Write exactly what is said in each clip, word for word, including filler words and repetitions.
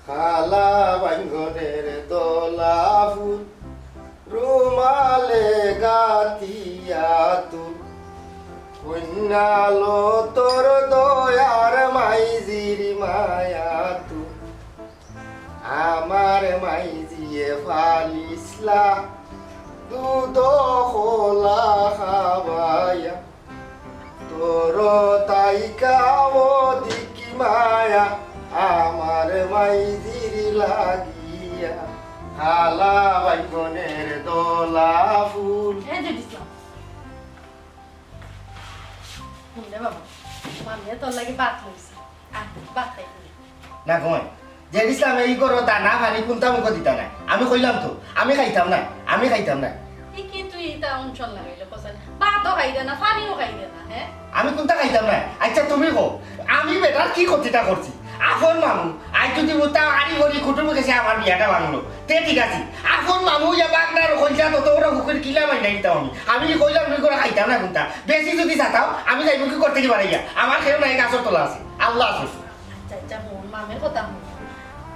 খালা বাইঙ্গনের দোলা ফুল, রুমালে গাতিয়া তুল, কন্যালো তোর দয়ার মাইজির মায়া তুল। আমার মাইজিয়ে ফালিসলা দুধ খোলা খাবাইয়া, তোর তাইকা অধিক মায়া আমার মাইজির লাগিয়া। খালা বাইঙ্গনের দোলা ফুল। এই যে দিছলাম। হুন রে বাবা, মামিয়ে তোর লাগি ভাত লইছে। আয়, ভাত খাই তুই। না ঘুমাই। যে ইসলাম এই করো তা না পানি কুনটা মুখো দিতা না। আমি কইলাম তো, আমি খাইতাম না, আমি খাইতাম না। ই কি তুই ইতা অনশন লাগাইলে কছাইন? ভাতও খাইরে না, পানিও খাইরে না, হ্যাঁ? আমি কুনটা খাইতাম না? আচ্ছা তুমি কও, আমি বেটার কি ক্ষতিটা করছি? আপন মামু, আজ যদি বুঝতাম আরি গরি কুটুম গেছে আমার বিয়াটা ভাঙলো, তে ঠিক আছে। আপন মামু ইয়া বাগনার কইলা তো তোরা হুকুর কিলা মাইনা দিতাম আমি। আমি কি কইলাম তুই করে খাইতাম না কুনটা? বেশি যদি চাতাও, আমি যাইব কি করতে কি বাড়াইয়া? আমার কেউ নাই, গাছর তলা আছে, আল্লাহ আছে। আচ্ছা, আচ্ছা, হুন, মামির কথা হুন।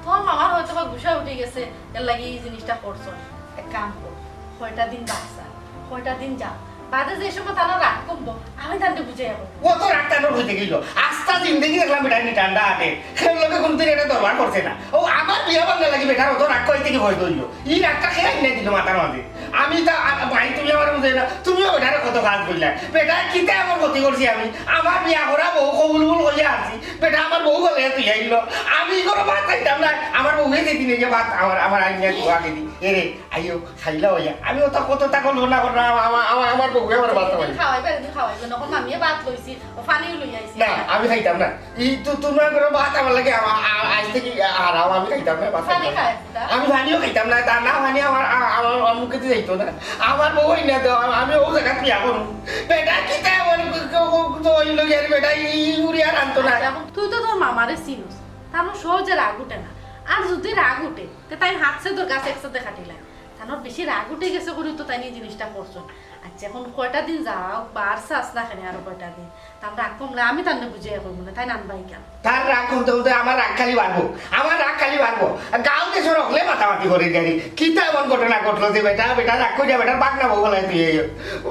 তোর মামার হয়তো বা গুসা উঠি গেছে, এর লাগি ই জিনিসটা করছইন। এক কাম কর, কয়টা দিন বাদে যা, কয়টা দিন যা, বাদে যে সময় তানর রাগ কমবো, আমি তানরে বুঝাইয়া কইমু। অত রাগ তানর কই থাকি অইলো? আস্তা জিন্দেগি দেখলাম বেটায় নি ঠান্ডা আটে, কেউর লগে কুনদিন এটা দরবার করছে না। ও আমার বিয়া ভাঙ্গার লাগি বেটার অত রাগ কই থাকি অইলো? ই রাগটা কে আইনা দিল মাথার মাঝে? আমি তা, আ, ভাই, তুমি আমারে বুঝাইলা, তুমিও বেটারে কত কাজ কইলা। বেটায় কিতা এমন ক্ষতি করছি আমি? আমার বিয়া করা বউ কবুল বুল কইয়া আছি, বেটা আমার বউ বলে তুই আইলো। আমি কোনো ভাত খাইতাম না, আমার বউয়ে যেদিন এই যে ভাত আমার, আমার আইনা দিও আগে দি। এরে, আইও, খাইলা অইয়া। আমি অতা কততা কল্পনা করলাম, আমা-, আমা-, আমার বউয়ে আমার ভাত খাওয়াইবে। খাওয়াইবে, একদিন খাওয়াইবে। নখন মামিয়ে ভাত লইছি, ও পানিও লইয়া আইছি। না, আমি খাইতাম না। ই তো তোমার ঘরো ভাত আমার লাগি আমা-, আ-, আজ থাকি হারাম, আমি খাইতাম না, ভাত পানি খাইতাম না। খায় না? আমি পানিও খাইতাম না, তা না পানি আমার, আ-, আমার, আমার মুখে দিয়ে যাইতো না। আমার বউ হয় না তো, আ-, আমি ও জায়গা বিয়া করুম। বেটা, কিতা আমার ক-, ক-, ক-, তো অইলো গিয়া রে বেটা, ই, ই বুড়ি আর আনতো না। আচ্ছা, এখন তুই তো তোর মামারে চিনস, তানর সহজে রাগ উঠে না। আর যদি রাগ উঠে, তে তাইন হাত সেদর গাছ একসাথে কাটিলায়। তানর বেশি রাগ উঠে গেছে করি তো তাইন ই জিনিসটা করছইন। আচ্ছা, এখন কয়টা দিন যাও, বার চাস না কেনে আরো কয়টা দিন? তান রাগ কমলে আমি তানরে বুঝাইয়া কইমু নে, তাইন আনবায় কেনে? তার রাগ কমতে কমতে আমার রাগ খালি বাড়বো, আমার রাগ খালি বাড়বো। গাঁও দেশর হকলে মাতামাতি করে গাড়ি। কিতা এমন ঘটনা ঘটলো যে বেটা, বেটা রাগ করিয়া বেটার বাগনা বউ বলাই তুই এই,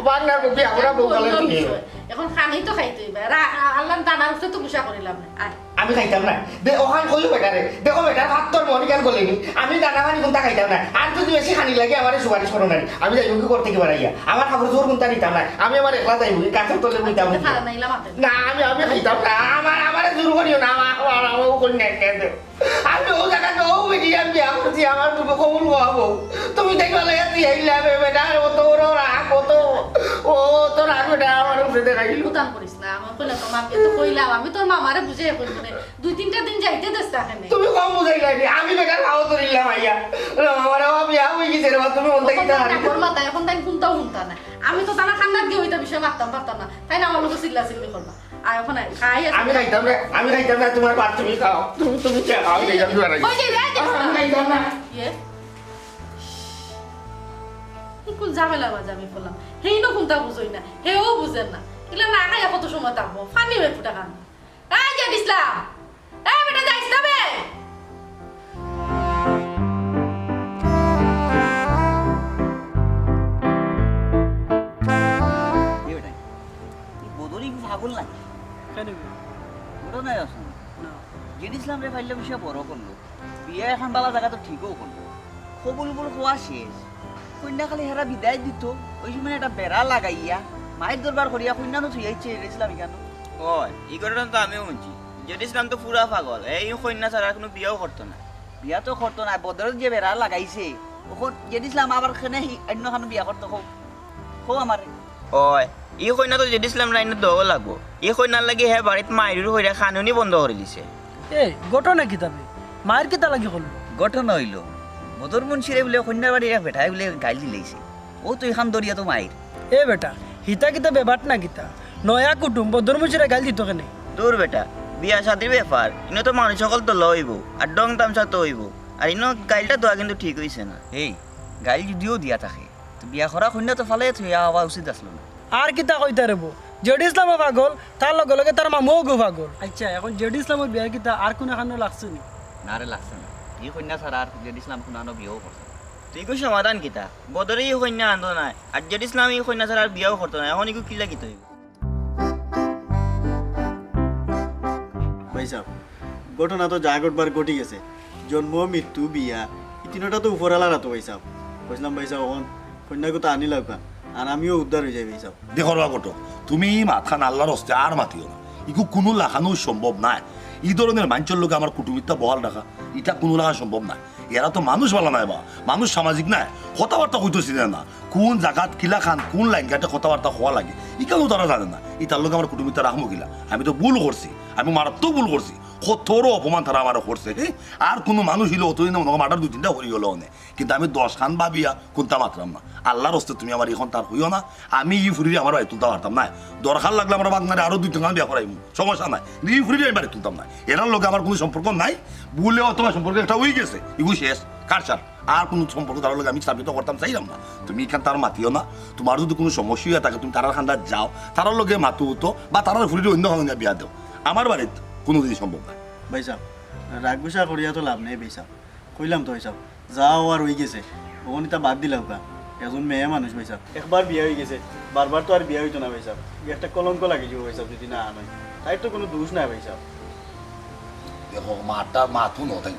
বাগনার বউ কি আমরা বউ বলাই তুই এই? এখন খানি তো খাইতে অইবে। রা-, আল্লাহ দানার উপরে তো গুসা করিলাম না। আয়। আমি খাইতাম না। দে, ওখান কইও বেটারে। দেখো বেটা, ভাত তোর মন কেন করলেনি? আমি দানা পানি কুনটা খাইতাম না। আর যদি বেশি খানি লাগে, আমারে সুপারিশ করো না। আমি যাইমু কি করতে কি বাড়াইয়া? আমার কাপড় চোপড় কুনটা নিতাম না। আমি আমার একলা যাইমু কি? গাছর তলে নিতাম না। খালা নাইলা মাতে। না, আমি, আমি খাইতাম না। আমার, আমারে জোর করিও না। আমার, আমার, আমার ও করি না, কেন দেও? আমি ও জায়গাত ও বেটি আমি বিয়া করছি, আমার বুকে কবুল হওয়াবো। তুমি দেখো লাগে তুই আইলা বে বেটা, ও তো ওর রাগ, ও তো, ও তো রাগ বেটা, আমার উপরে দেখাইল। উতাম করিস না, আমার কইলা তো মাকে তো কইলাম, আমি তোর মামারে বুঝাইয়া কইমু নে। দুই তিনটা দিন যাইতে দেস তাকে নে। তুমি কম বুঝাইলায় নি, আমি বেটার ভাও ধরিলাম আইয়া। রে বাবা, রে বাবা, বিয়া হই গেছে রে বাবা, তুমি মন থেকে তার মাথা এখন তাই কুনটাও হুনতা না। আমি তো তারা খান্নাত গিয়া অইতা বিষয় মারতাম পারতাম না। তাইন আমার লগে চিল্লা চিল্লি করবা। আয় ওখানে খাই আছে। আমি খাইতাম না, আমি খাইতাম না, তোমার ভাত তুমি খাও। তুমি, তুমি খাও, আমি খাইতাম না। ওই যে রে, যে আমি খাইতাম না। ইয়ে। ই কুন ঝামেলার মাঝে আমি পড়লাম। হেইনও কুনটা বুঝই না, হেও বুঝের না। ইলা না খাইয়া কত সময় থাকবো? পানি হয়ে ফুটা খান। এই যে ইসলাম, এই বেটা যাইস না বে। ইসলামরে পাইলে বিষয়ে বড় করলো, বিয়া এখন বালা জাগাত ঠিকও করলো, কবুল বুল কওয়া শেষ। কইন্যা খালি হেরা বিদায় দিত, ওই সময় একটা বেড়া লাগাইয়া মাইর দরবার করিয়া কইন্যা নু থুইয়া আইছে ইসলাম ইখানো। ওই, ই ঘটনা তো আমিও হুনছি। জেড ইসলাম তো পুরা পাগল, এই কইন্যা ছাড়া আর কুনু বিয়াও করতো না। বিয়া তো করতো না, বদরত যে বেড়া লাগাইছে, অখন জেড ইসলাম আবার কেনে হি-, অন্য খানো বিয়া করতো কও, কও আমারে। ওই, ই কইন্যা তো জেড ইসলামরে আইনা দেওয়া লাগবো। ই কইন্যার লাগি হে বাড়িত মাইরুর কইরা খানুনি বন্ধ করি দিছে। এ, ঘটনা কিতা বে? মাইর কিতা লাগি করলো? ঘটনা অইলো, বদর মুন্সিরে বুলে কইন্যার বাড়ির এক বেটায় বুলে গাইল দিলাইছে। ও তো ইখান ধরিয়া তো মাইর। এ বেটা, হিতা কিতা বেবাট না কিতা? নয়া কুটুম বদর মুন্সিরে গাইল দিত কেনে? দূর বেটা, বিয়া শাদির ব্যাপার, ইনো তো মানুষ অকল তো লইবো, আর ঢং তামশা তো অইবো, আর ইনো গাইলটা দেওয়া কিন্তু ঠিক অইছে না। এই, গাইল যুদিও দিয়া থাকে, তো বিয়া করা কইন্যা তো ফালাইয়া থইয়া আওয়া উচিত আছলো না। আর কিতা কইতারে বো? জেড ইসলামও পাগল, তার লগে লগে তার মামুও গো পাগল। আইচ্ছা, এখন জেড ইসলামর বিয়ার কিতা আর কুনু খানো লাগছে নি? না রে, লাগছে না। ই কইন্যা ছাড়া আর জেড ইসলাম কুনু খানো বিয়াও করছে না। তো ইগু সমাধান কিতা? বদরে ই কইন্যা আনতো নায়, আর জেড ইসলাম ই কইন্যা ছাড়া আর বিয়াও করতো নায়, এখন ইগু কিলা কিতা অইবো? ভাইসাব, ঘটনা তো যা ঘটবার ঘটি গেছে। জন্ম, মৃত্যু, বিয়া, ই তিনোটা তো উপরআলার আতো ভাইসাব। কইছলাম ভাইসাব, অখন কইন্যাগু তো আনিলাউক্কা, আর আমিও উদ্ধার অইযাই ভাইসাব। দেখো রে ঘটক, তুমি ই মাতখান আল্লার ওয়াস্তে আর মাতিও না। ইগু কুনু লাখানউ সম্ভব নায়। ই ধরনর মানষর লগে আমার কুটুমিতা বহাল রাখা, ইটা কুনু লাখান সম্ভব নায়। এরা তো মানুষ বালা নায় বা, মানুষ সামাজিক নায়, কথাবার্তা কইতো চিনে না। কুন জাগাত কিলাখান, কুন লাইন ঘাটে কথাবার্তা কওয়া লাগে, ইখানও তারা জানে না। ইতার লগে আমার কুটুমিতা রাখমু কিলা? আমি তো ভুল করছি, আমি মারাত্মক ভুল করছি। কত বড় অপমান তারা আমারে করছে, হে? আর কুনু মানুষ অইলে অতদিনে মনে কয় মার্ডার দুই তিনটা করি গেলো অনে। কিন্তু আমি দশ খান ভাবিয়া কুন্তা মাতরাম না। আল্লার ওয়াস্তে তুমি আমারে ইখান তার কইও না, আমি ই ফুরিরে আমার বাড়িত তুলতাম পারতাম নায়। দরকার লাগলে আমার বাগনারে আরো দুই তিনখান বিয়া করাইমু, সমস্যা নাই। কিন্তু ই ফুরিরে আমি বাড়িত তুলতাম নায়। এরার লগে আমার কুনু সম্পর্ক নাই, ভুলে অথবা সম্পর্ক একটা অইগেছে, ইগু শেষ, কারসার। আর কুনু সম্পর্ক তারার লগে আমি স্থাপিত করতাম চাইরাম না। তুমি ইখান তার মাতিও না। তুমার যুদি কুনু সমস্যা অইয়া থাকে, তুমি তারার কান্দাত যাও, তারার লগে মাতো উতো, বা তারার ফুরিরে অন্য খানো বিয়া দেও। আমার বাড়িত কুনু জিনিস সম্ভব নায়। ভাইসাব, রাগ গুসা করিয়া তো লাভ নাই ভাইসাব। কইলাম তো ভাইসাব, যা অওয়ার অইগেছে, অখন ইতা বাদ দিলাউক্কা। একজন মেয়ে মানুষ ভাইসাব, একবার বিয়া অইগেছে, বারবার তো আর বিয়া অইতো না ভাইসাব। ই একটা কলঙ্ক লাগি যিবো ভাইসাব যুদি না আনইন। তাইর তো কুনু দুষ নাই ভাইসাব। দেখো, মাতটা মাতু ন তাই।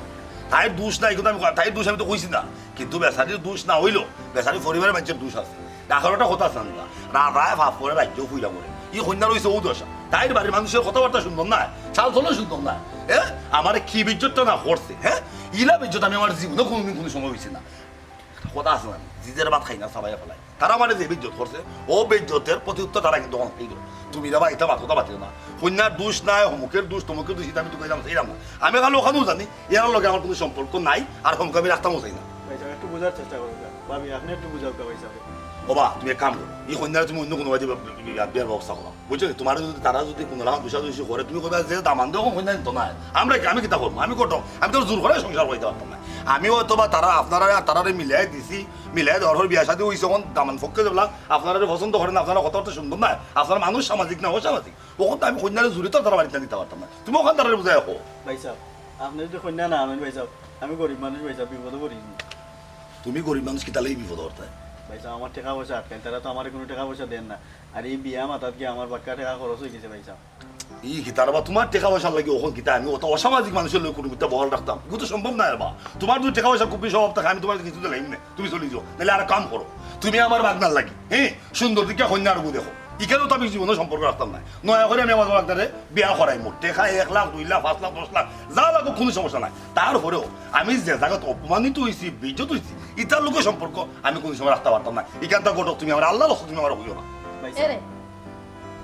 তাইর দুষ নাই, কিন্তু আমি ক-, তাইর দুষ আমি তো কইছি না। কিন্তু বেচারির দুষ না অইলো, বেচারির পরিবারর মানষর দুষ আছে। ডাকার একটা কথা আছে না, রাজায় পাপ করে রাজ্য পুইরা মরে। ই কইন্যার অইছে অউ দশা। তাইর বাড়ির মানষর কথাবার্তা সুন্দর নায়, চালচলন সুন্দর নায়। এ? আমারে কি বেইজ্জতটা না করছে, হে? ইলা বেইজ্জত আমি আমার জীবনে কুনুদিন কুনু সময় অইছি না। একটা কথা আছে না, জিদের ভাত খাই না, চাবাইয়া ফালাই। তারা আমারে যে বেইজ্জত করছে, অউ বেইজ্জতের প্রত্যুত্তর তারা কিন্তু অখন পাইলো। তুমি রে বা, ইতা মাত কথা মাতিও না। কইন্যার দুষ নাই, অমুকের দুষ, তমুকের দুষ, ইতা আমি তো কইতাম চাইরাম না। আমি খালি অখানউ জানি, এরার লগে আমার কুনু সম্পর্ক নাই, আর অমুকে আমি রাখতামও চাই না। ভাইসাব, একটু বুঝার চেষ্টা করউক্কা। ভাবি, আপনে একটু বুঝাউক্কা ভাইসাবরে। ওবা, তুমি এক কাম করো, ই কইন্যারে তুমি অন্য কুনু বাড়িত বিয়া-, বিয়া-, বিয়ার ব্যবস্থা করো। বুঝছো নি? তুমারে যুদি, তারা যুদি কুনু লাখান দুষাদুষি করে, তুমি কইবা যে দামান দেখো কইন্যা নিতো নায়। আমরা কি, আমি কিতা করমু? আমি ঘটক, আমি তো জোর করি সংসার করতাম পারতাম নায়। আমি অয়তো বা তারা আপনারারে আর তারারে মিলাই দিছি, মিলাই দেওয়ার পর বিয়া শাদি অইছে, অখন দামান পক্ষে যেবলা আপনারারে পছন্দ করে না, আপনারার কথাবার্তা সুন্দর নায়, আপনারা মানুষ সামাজিক না, অসামাজিক। অখন তো আমি কইন্যারে জোরে তো তারার বাড়িত দিতা পারতাম নায়। তুমি অখান তারারে বুঝাই রাখো। ভাইসাব, আপনে যুদি কইন্যা না আনইন ভাইসাব, আমি গরিব মানুষ ভাইসাব, বিপদো পড়ি যিমু। তুমি গরিব মানুষ, কিতার লাগি বিপদো পড়তায়? ভাইসাব, আমার টেকা পয়সা আটকাইল, তারা তো আমারে কুনু টেকা পয়সা দেইন না। আর ই বিয়া মাতাত গিয়া আমার বাক্কা টেকা খরচ অইগেছে ভাইসাব। ই কিতা রে বা, তুমার টেকা পয়সার লাগি অখন কিতা আমি অত অসামাজিক মানষর লগে কুটুমিতা বহাল রাখতাম? ইগু তো সম্ভব নায় রে বা। তুমার যুদি টেকা পয়সা খুব বেশি অভাব থাকে, আমি তুমারে কিচ্ছু দিলাইমু নে, তুমি চলি যাও। নাইলে আর কাম করো, তুমি আমার বাগনার লাগি, হে, সুন্দর দেখিয়া কইন্যা আরগু দেখো। ইখানও তো আমি জীবনে সম্পর্ক রাখতাম নায়। নয়া করি আমি আমার বাগনারে বিয়া করাইমু। টেকা এক লাখ, দুই লাখ, পাঁচ লাখ, দশ লাখ, যা লাগুক কুনু সমস্যা নাই। তারপরেও আমি যে জাগাত অপমানিত অইছি, বেইজ্জত অইছি, ইতার লগে সম্পর্ক আমি কুনু সময় রাখতাম পারতাম নায়। ইখানতা ঘটক, তুমি আমারে আল্লার ওয়াস্তে তুমি আমারে কইও না। ভাইসাব। এরে,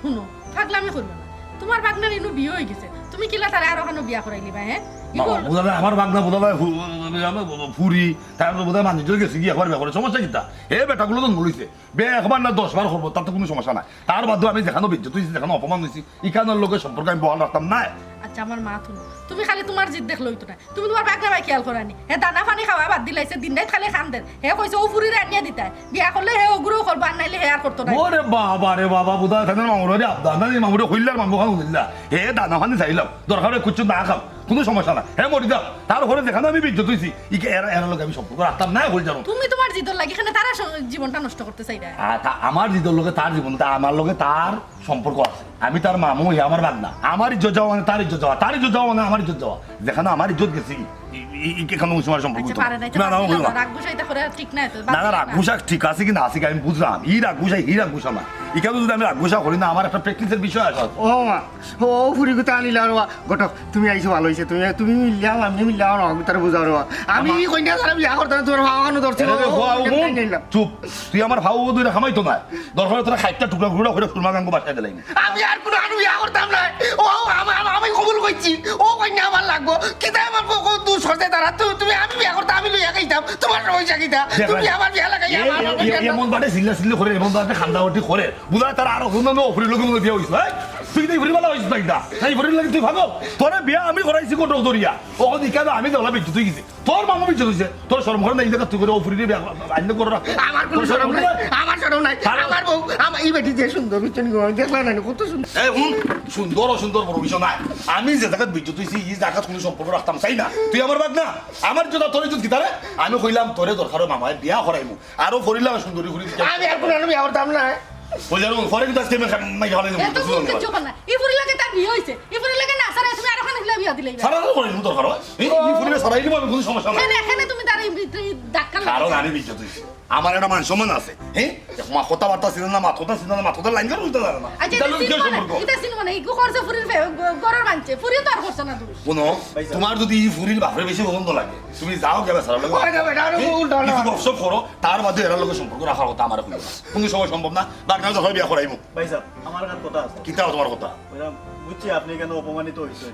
হুনো, পাগলামি করিও না। তুমার বাগনার ইনো বিয়া অইগেছে, তুমি কিলা তারে আরো খানো বিয়া করাইলিবায়, হে? ই মামা, বল- বুঝা যায়, আমার বাগনা বুঝা যায়, ফু-, ফুরি, তার বুঝা যায় মানুষ গেছে গিয়া একবার বিয়া করে, সমস্যা কিতা? হে বেটাগুলো তো মরিছে, বিয়া একবার না দশ বার করবো, তাতে কুনু সমস্যা নাই। তার বাদেও আমি যেখানো বেইজ্জত অইছি, যেখানো অপমান অইছি, ইখানর লগে সম্পর্ক আমি বহাল রাখতাম নায়। আচ্ছা, আমার মাত হুনো, তুমি খালি তুমার জিদ দেখলে অইতো নায়। তুমি তুমার বাগনারে খিয়াল করো নি? হে দানা পানি খাওয়া বাদ দিলাইছে, দিন রাইত খালি কান্দের। হে কইছে অউ ফুরিরে আনিয়া দিতায়, বিয়া করলে হে অগুরেউ করবো, আর নাইলে হে আর করতো নায়। ওরে বাবা রে বাবা, বুঝা যায় না, মামুরে আবদা না, মামুরে কইলার মামু খান কইলা। হে দানা পানি চাইলাম, দরকার অয় কিচ্ছু না খাও, কুনু সমস্যা না, হে মরি যাও। তারপরে যেখানো আমি বেইজ্জত অইছি, ইকে এরা, এরার লগে আমি সম্পর্ক রাখতাম নায়, কই জানো? তুমি তুমার জিদর লাগি কেনে তারার স-, জীবনটা নষ্ট করতে চাইরায়? আ, তা আমার জিদর লগে তার জীবন, তা আমার লগে তার সম্পর্ক আছে। আমি তার মামু, হে আমার ভাগনা। আমার ইজ্জত যাওয়া মানে তার ইজ্জত যাওয়া, তার ইজ্জত যাওয়া মানে আমার ইজ্জত যাওয়া। যেখানো আমার ইজ্জত গেছে, ই, ই, ই, এখানো ওই সময় সম্পর্ক আচ্ছা, হইতো না। পারে না, তুমি আনা পারে না, হইলো না। রাগ গুছাইতে করে আর ঠিক না তো, না, না, বাদ রাগ দেন না। গুছা ঠিক আছে কি না আছে কি আমি বুঝলাম। ই রাগ গুছাই, ই রাগ গুছা না। ইখানো যদি আমি রাগ গুছা করি না, আমার একটা প্র্যাকটিসের বিষয় আছে। ও মা, ও ফুরি গুতা আনিলা রে বা। ঘটক, তুমি আইছো ভালো হইছে। তুমি, তুমি মিললাও, আমি মিললাও না, আমি তার বুঝাও রে বা। আমি আমার ই কইনা তারা বিয়া করতে না, তোমার বাবা কেন ধরছিল? আরে রে, ও, হো, ও, ও, কেন নিলাম? চুপ। তুই আমার ভাও ও দুইটা খামাইতো না। দরকার তোরা খাইটটা টুকরা টুকরা করে সুরমা গাঙ্গু বাসায় দিলাই। আমি আর কোনো আনু বিয়া করতাম না। ও, আমা-, আমা-, আমি কবুল করছি। ও কইনা আমার লাগবো। কিতা আমার কো-, কো-, দু শর্তে তারা তু-, তুমি আমি বিয়া করতে, আমি লইয়া খাইতাম। তোমার সমস্যা কিতা? দেখ তুমি ভাই, আমার বিয়া লাগাই, এ-, আমার এ-, এ-, এমন বাটে চিল্লা চিল্লি করে, এমন বাটে খান্দাওয়াটি করে। বুঝা তার আরো হুনো নো, ফুরির লগে মনে বিয়া হইছে, হ্যাঁ? তুই তো এই ফুরির বেলা হইছিস না কিতা? এই ফুরির লগে তুই ভাগো। তোরে বিয়া আমি করাইছি কোটক দরিয়া। ওখানে কেন আমি দলা বিদ্যুৎ হয়ে গেছি। তোর মামা বিচ্ছেদ হইছে, তোর শরম করে না, এই জায়গা তুই করে ও ফুরিরে বিয়া আইন করে রাখ। আমার কোনো শরম নাই, আমার শরম নাই। কারণ আমার বউ, আমার এই বেটি যে সুন্দর, বুঝছেন গো, আমি দেখলাম না, কত সুন্দর। এই হুন, সুন্দর অসুন্দর বড় বিষয় নাই। আমি যে জায়গাত বিদ্যুৎ হইছি, এই জায়গাত কোনো সম্পর্ক রাখতাম চাই না। তুই আমার ভাগনা, আমার ইজ্জত আর তোর ইজ্জত কিতা রে? আমি কইলাম তোরে দরকার হয় মামায় বিয়া করাইমু। আরো ফুরিলা সুন্দরী ফুরি দিকে। আমি আর কোনো বিয়া করতাম না। ওই জানো, পরে কিন্তু আজকে আমি মাই খাওয়াই দেবো। এত বুঝতে বুঝতে পারবো। চোখ না। এই ফুরির লগে তার বিয়া হইছে। এই ফুরির লগে না, স্যার, তুমি আরো খানিক বিয়া দিলেই না। সারা তো করিনি দরকার হয়। এই, এই ফুরিরে সারাই নিবো আমি, কোনো সমস্যা নাই। এখানে, এখানে তুমি তার এই ভিতরে ধাক্কা কারণ লাগে। আমি বিদ্যুৎ হইছি। আমার একটা মান সম্মান আছে। হ্যাঁ? মা কথাবার্তা ছিল না, মাত কথা ছিল না, মাত কথার লাইন করে উল্টা দাঁড়ায় না। আচ্ছা, এটা এটা লইয়া চিনবো না, সম্পর্ক। এটা চিনবো না। এই খরচা ফুরির ফে-, গ-, গরর মানছে। ফুরিও তো আর খরচা না দোষ। কোনো, ভাই সাহেব। তোমার যদি এই ফুরির বাপরে বেশি পছন্দ লাগে, তুমি যাও গেলে সারা লাগে। ওই যাবে, এটা আরো হ্যাঁ? উল্টা না। কিছু গপসপ করো, তার বাদে এরার লগে সম্পর্ক রাখার কথা আমার কইও না। কোনো সময় সম্ভব না। বাগনা যখন বিয়া করাইমু। ভাই সাহেব, আমার কাছে কথা আছে। কিতা তোমার কথা? ওইরকম বুঝছি আপনি কেন অপমানিত হইছেন।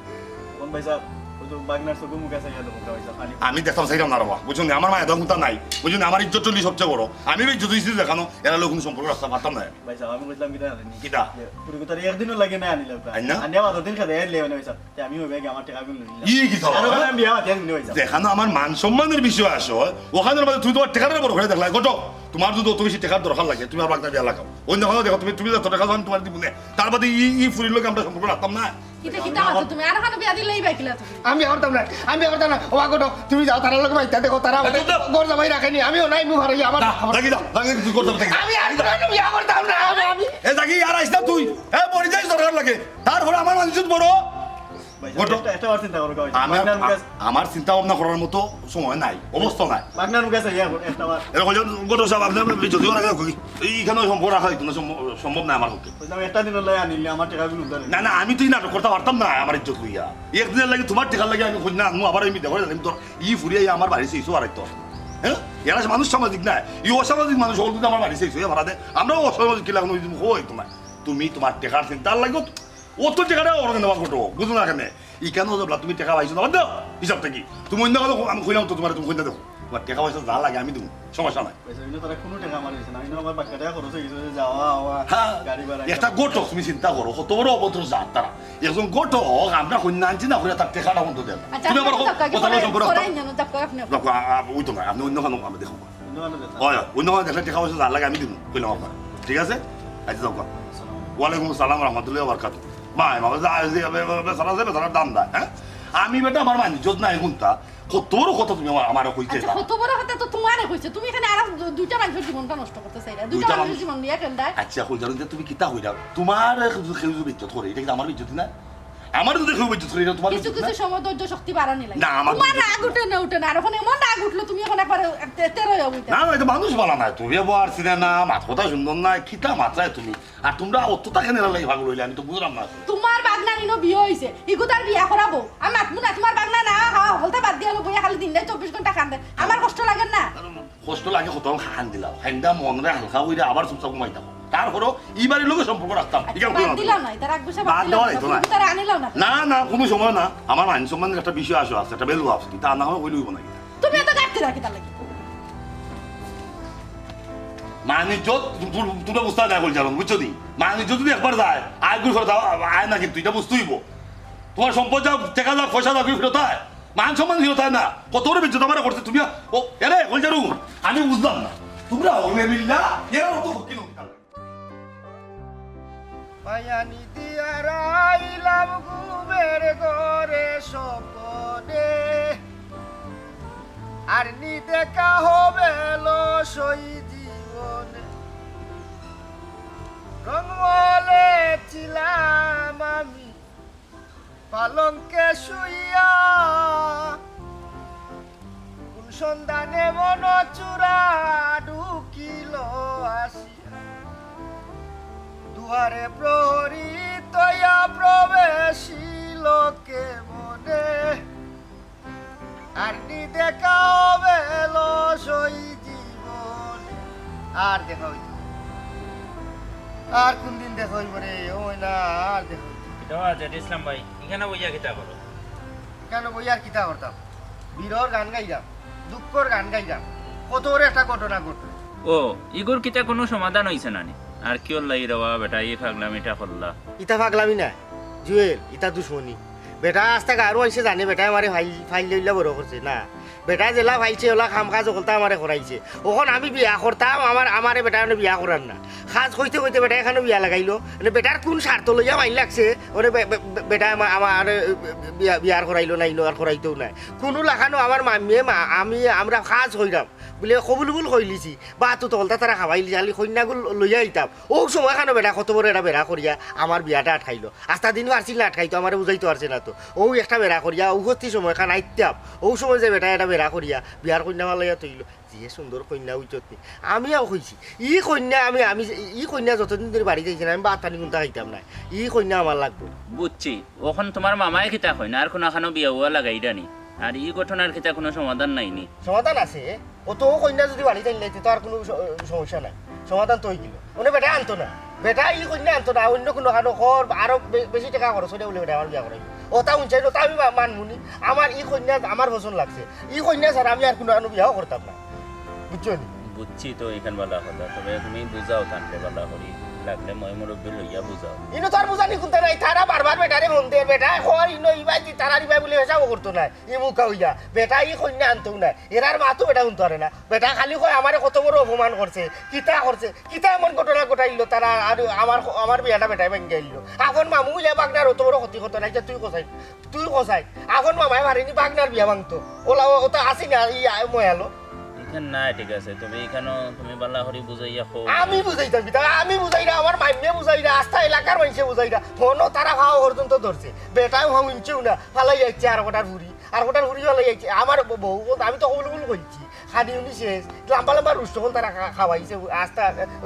এখন ভাই সাহেব, ওই তো বাগনার চোখে মুখে চাইয়া দেবো, ভাই সাহেব, খালি আমি দেখতাম চাইতাম না রে বা। বুঝছো নি? আমার মায়া দাম কুতা নাই। বুঝছো নি? আমার ইজ্জত চল্লিশ সবচেয়ে বড়। আমি ইজ্জত দিছি দেখানো, এরা লোক কোনো সম্পর্ক রাখতে পারতাম না আমি। ভাই সাহেব, আমি বুঝলাম কিতা জানেন নি? কিতা? যে পুরুকুতার একদিনও লাগে না আনিলে ওটা। আই না? আনিয়া বাদর দিন খেতে এলে মানে ভাই সাহেব। তে আমি ওই ব্যাগে আমার টাকা গুলো নিলাম। ই কিতা? আর ওখানে আমি বিয়া মাতে আনিনি ভাই সাহেব। দেখানো আমার মান সম্মানের বিষয় আসো। ওখানে মানে তুই তোমার টাকাটা বড় করে দেখলাই। কত? তোমার যদি অত বেশি টাকার দরকার লাগে, তুমি আমার বাগনা বিয়া লাগাও। অন্য কোনো দেখো, তুমি, তুমি যত টাকা চাও, আমি তোমার দিব না। তার বাদে ই, ই ফুরির লগে আমরা সম্পর্ক রাখতাম না। কিতা, কিতা মাতো তুমি? আর ওখানে বিয়া দিলেই বা কিলা তুমি? আমি করতাম না, আমি করতাম না। ও আগো, তুমি যাও, তারা লোক বাইতা দেখো, তারা এই, চুপ থাক। ঘর জামাই রাখেনি, আমিও নাই, মু ভাড়াই আমার। যা, যা কি যা, যা কি তুই করতে হবে, যা কি যা। আমি আর কোনো বিয়া করতাম না, আমি, আমি। এ, যা কি আর আইস না তুই। এ, মরি যাইস দরকার লাগে। তারপরে আমার মানুষ বড়। ভাই সাহেব, ঘটক। একটা, একটা বার চিন্তা করো, ভাই সাহেব। আমার, বাগনার মুখে আ-, আমার চিন্তা ভাবনা করার মতো সময় নাই, অবস্থা নাই। বাগনার মুখে আছে, ইয়া, একটা বার। এরকম যে ঘটক সাহেব, আপনি, আপনি যদি ওরা কই, এইখানে সম্পর্ক রাখা হইতো না, সম্ভব, সম্ভব না আমার পক্ষে। বুঝলাম, একটা দিন হলে আনিলে আমার টাকা গুলো উদ্ধার হইতো। না, না, আমি তো এই নাটক করতে পারতাম না আমার ইজ্জত লইয়া। একদিনের লাগি তোমার টাকার লাগি আমি কই না আনমু, আবার আমি দেখো, আমি তো ই ফুরিয়া আমার বাড়ি সেই আর তো। হ্যাঁ? এরা মানুষ সামাজিক না, এই অসামাজিক মানুষ হল যদি আমার বাড়ি সেই ভাড়া দেয়, আমরাও অসামাজিক কিলা কোনো হইতো না। তুমি তোমার টাকার চিন্তার লাগি অত টাকাটা ওর কেন ঘটো, বুঝো না কেন? ই কেন যাবলা তুমি টাকা পাইছো না, বাদ দাও, হিসাব থাকি। তুমি অন্য কথা আমি কইলাম তো তোমার, তুমি কইনা দেখো, তোমার টাকা পয়সা যা লাগে আমি দেবো, সমস্যা নাই। পয়সা হইলে তারা কোনো টাকা আমার হইছে না, হইলে আমার বাক্কা টাকা খরচ হয়ে গেছে, যাওয়া, আওয়া, হ্যাঁ, গাড়ি ভাড়া। একটা ঘটক তুমি চিন্তা করো, কত বড় অভদ্র জাত তারা। একজন ঘটক, আমরা কইনা আনছি না, করে তার টাকাটা বন্ধ দেন। আচ্ছা, তুমি আবার আপনি কথা যাক, বলার পরে, সম্পর্ক পরে রাখতাম। আইন জানো, যাক, আপনি দেখো, আ-, আ-, ওই তো না, আপনি অন্য কোনো আমি দেখো। অন্য কোনো দেখো। হয়, হয়, অন্য কোনো দেখলে টাকা পয়সা যা লাগে আমি দিব, কইলাম আপনার। ঠিক আছে? আচ্ছা, যাও। ওয়ালাইকুম আসসালাম রহমতুল্লাহ বারকাত। মা, মা, যা, যে, বে-, বে-, বেচারা যে, বেচারার দাম দেয়, হ্যাঁ? আমি বেটা আমার মান ইজ্জত নাই কোনটা? কত বড় কথা তুমি আমার, আমারে কইতে আচ্ছা, চাও? কত বড় কথা তো তোমারে কইছে। তুমি এখানে আর দু-, দুইটা মানুষের জীবনটা নষ্ট করতে চাইরা। দুইটা দুইটা মানুষের মানুষ। জীবন নিয়ে খেলতায়। আচ্ছা, কই জানো যে তুমি কিতা কইরা? তোমার কেউ যদি ইজ্জত করে, এটা কি আমার ইজ্জত না? আমার যদি কেউ ইজ্জত করে, এটা তোমার কিছু ইজ্জত কিছু না? সময় ধৈর্য শক্তি বাড়ানি লাগে। না, আমার তোমার ধৈর্য রাগ উঠে না, উঠে না। আর ওখানে এমন রাগ উঠলো, তুমি এখন একবারে তে-, তেরো হয়ে উঠে। না, না, এটা মানুষ বলা নাই। তুমি আবার চিনে না, মাত কথা সুন্দর নাই, কিতা মাত্রায় তুমি? আর তোমরা অতটা কেন এরা লাগি পাগল হইলে, আমি তো বুঝলাম না আসলে। তোমার বাগনার ইনো বিয়া হইছে, ইগু তার বিয়া করাবো। আমি মাতমু না, তোমার বাগনা না, হা, হলতা বাদ দিয়া বইয়া খালি দিন রাত চব্বিশ ঘন্টা কান্দে। আমার কষ্ট লাগে না? কষ্ট লাগে, কত খান দিলাম। খান্দা মনরে হালকা হইলে আবার চুপচাপ ঘুমাই থাকো। তারপরও ই বাড়ির লগে সম্পর্ক রাখতাম। আচ্ছা, ইখান বাদ কইলাম দিলাও তো। না, তার এক বছর বাদ বাদ দিলাও দেওয়া না। হইতো না। তুমি তার আনিলাও না। না, না, কোনো সময় না। আমার মান সম্মানের একটা বিষয় আসো আছে, একটা ভ্যালু আছে। তা না হয় হইলে হইব না। তুমি এত গাড়তে রাখি তার লাগি। মান ইজ্জত, তু-, তু-, তোমরা বুঝতে না কইল জানো, বুঝছো নি? মান ইজ্জত যদি একবার যায়, আর ঘুরে ফেরত আ-, আয় না কিন্তু, এটা বুঝতে হইব। তোমার সম্পদ যাও, টাকা যাও, পয়সা যাও, ফেরত আয়। মান সম্মান ফেরত আয় না। কত বড় বেইজ্জত আমার করছে তুমি। ও, এরে, কইল জানো, আমি বুঝলাম না। তোমরা হলে মিল্লা, এরা অত ফকির হতে পারে। পায়ানি দিয়া রাইলাম ঘুমের ঘরে স্বপনে, আর নি দেখা হবে লো সই জীবনে। জঙ্গলে ছিলাম আমি পালঙ্কে শুইয়া, কোন সন্ধানে মন চুরা ঢুকিল আসিয়া। দুয়ারে প্রহরী তয়া প্রবেশিল কে মনে। আর নি দেখা হবে লসই জীবন। আর দেখা হইতো না। আর কোন দিন দেখা হইব রে? ওই না, আর দেখা হইতো না। কিতা বা জেড ইসলাম ভাই, ইখানো বইয়া কিতা করো? ইখানো বইয়া আর কিতা করতাম? বিরহর গান গাইলাম, দুঃখর গান গাইলাম। কত বড় একটা ঘটনা ঘটলো। ও, ইগুর কিতা কুনু সমাধান অইছে না নি? আর কিওর লাগি রে বা বেটা, ই পাগলামিটা করলা? ইতা পাগলামি না, জুয়েল, ইতা দুশমনি। বেটা আস্তা গাঁওর মানষে জানে, বেটায় আমারে ফাইল, ফাইল লইলা বড় করছে না। বেটায় যেলা ফাইলছে, ওলা কাম কাজ অকলতা আমারে করাইছে। অখন আমি বিয়া করতাম, আমার, আমারে বেটায় অনে বিয়া করার না। কাজ কইতে কইতে বেটায় ইখানো বিয়া লাগাইলো। মানে বেটার কুন স্বার্থ লইয়া মাইর লাগছে, অনে বে-, বে-, বে-, বেটায় আমা-, আমারে বিয়া, বিয়ার করাইলো না, ইনো আর করাইতোও নায়। কুনু লাখানো আমার মাম্মিয়ে মা-, আমি, আমরা কাজ কইরাম। বুলে কবুল উবুল কইলিছি, বা তো তলতা তারা খাওয়াইলিছি, খালি কইন্যাগুল লইয়া আইতাম। অউ সময়খানো বেটা কত বড় এটা বেড়া করিয়া আমার বিয়াটা আটকাইলো। আস্তা দিন পারছিল না আটকাইতো, আমারে বুঝাইতো পারছে না তো। অউ একটা বেড়া করিয়া উপস্থিত সময়খান আইতাম, অউ সময় যে বেটা এটা বেড়া করিয়া বিয়ার কইন্যা ফালাইয়া থইলো। যে সুন্দর কইন্যা অইছত নি। আমিও কইছি, ই কইন্যা আমি, আমি, ই কইন্যা যতদিন ধরি বাড়িত আইছে না, আমি ভাত পানি কুন্তা খাইতাম না। ই কইন্যা আমার লাগবো। বুঝছি, অখন তুমার মামায় কিতা কইন, আর কুনু খানো বিয়া উয়া লাগাইরা নি? আর ই ঘটনার কিতা কুনু সমাধান নাই নি? সমাধান আছে, অত কইন্যা যদি বাড়িত আইন লাইতে তো আর কুনু স-, সমস্যা নাই, সমাধান তো অইগেলো। অনে বেটা আনতো না, বেটা ই কইন্যা আনতো না, অইন্য কুনু খানো কর, আরো বে-, বেশি টেকা খরচ অইলে বুলে বেটা আমার বিয়া করাইবো। অতা হুনছাইন, অতা আমি মা-, মানমু নি। আমার ই কইন্যা আমার পছন্দ লাগছে, ই কইন্যা ছাড়া আমি আর কুনু খানো বিয়াও করতাম না, বুঝছো নি? বুঝছি তো ইখান বালা কথা, তবে তুমি বুঝাও তানরে বালা করি, লাগলে ময়-মুরব্বি লইয়া বুঝাও। ইনো তো আর বুঝানি কুন্তা নাই, তারা বারবার বেটারে ফোন দের, বেটায় কয় ইনো ইবায় দি-, তারার ইবায় বুলে হিসাবও করতো নায়, ই মুখা অইয়া, বেটা ই কইন্যা আনতোউ নায়, এরার মাতো বেটা হুনতো পারে না, বেটা খালি কয় আমারে কত বড় অপমান করছে, কিতা করছে, কিতা এমন ঘটনা ঘটাইলো তারা, আর আমার, আমার বিয়াটা বেটায় ভাঙ্গাইলো। অখন মামু অইয়া ভাগনার অত বড় ক্ষতি করতো নায়, ইটা তুই কছাইন, তুই কছাইন। অখন মামায় পারেনি ভাগনার বিয়া ভাঙতো, ওলা ও-, অতা আছে না, ই আ-, ময়ালো। ইখান না, ঠিক আছে, তুমি ইখানো তুমি বালা করি বুঝাইয়া কও। আমি বুঝাইতাম কিতা? আমি বুঝাইরা, আমার মাইম্মে বুঝাইরা, আস্তা এলাকার মানষে বুঝাইরা। ফোনও তারা খাওয়া পর্যন্ত ধরছে। বেটায় হুনছেও না, ফালাই আইছে আর কটার ফুরি, আর কটার ফুরি ফালাই আইছে। আমার ব-, বউ, আমি তো কবুল কবুল কইছি। খানি উনি শেষ, লাম্বা লাম্বা রুষ্ট অকল তারা খা-, খাওয়াইছে, আস্তা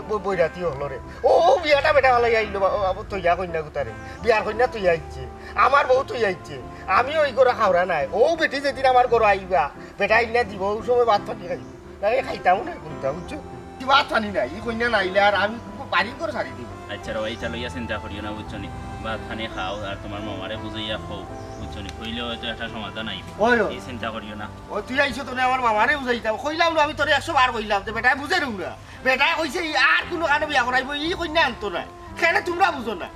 ব-, বৈরাতি অকলরে। ও, ও বিয়াটা বেটা ফালাই আইলো, বা-, বা-, তইয়া কইন্যা গুতারে। বিয়ার কইন্যা তইয়া আইছে। আমার বউ তইয়া আইছে। আমি ওই ঘরো খাওরা নাই। ও বেটি যেদিন আমার ঘরো আইবা, বেটা ইন্না দিব, ওই সময় ভাত পানি খাইব। না, এই খাইতাম না কুন্তা, বুঝছো? কি ভাত পানি নাই, ই কইন্যা নাইলে আর আমি বাড়ি ঘর ছাড়ি দিব। আচ্ছা রে, ইটা লইয়া চিন্তা করিও না, বুঝছো নি? ভাত পানি খাও আর তুমার মামারে বুঝাইয়া কও, বুঝছো নি? কইলে হয়তো একটা সমাধান আইব। ওই, ওই। ই চিন্তা করিও না। ও, তুই আইছো তো না, আমার মামারে বুঝাইতাম। কইলাম না, আমি তোরে একশো বার কইলাম, যে বেটায় বুঝে রুম না। বেটায় কইছে, ই আর কুনু খানো বিয়া করাইবো, ই কইন্যা আনতো না। কেনে তুমরা বুঝো না?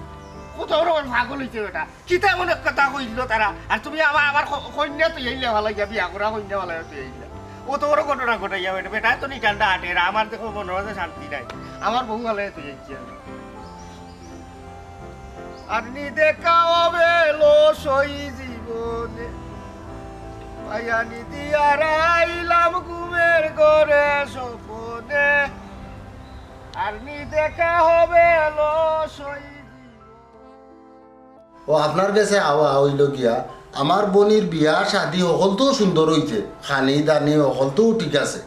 কত বড় বড় পাগল অইছে বেটা। কিতা এমন এক কথা কইলো তারা? আর তুমি আমার, আমার ক-, কইন্যা তইয়া আইলা ফালাইয়া, বিয়া করা কইন্যা ফালাইয়া তইয়া আইলা। অত বড় ঘটনা ঘটাইয়া বেটা, বেটায় তো নি ঠান্ডা হাটে, আর আমার দেখো মনর মাঝে শান্তি নাই। আমার বউ ফালাইয়া তইয়া আইছি আমি। আর নি দেখা হবে লসই জীবনে, পায়ানি দিয়া রাইলাম ঘুমের ঘরে স্বপনে। আর নি দেখা হবে লসই জীবনে। ও আপনার গেছে আওয়া অইলো গিয়া, আমার বইনর বিয়া শাদি হকলতাউ সুন্দর অইছে, খানি দানি হকলতাউ ঠিক আছে।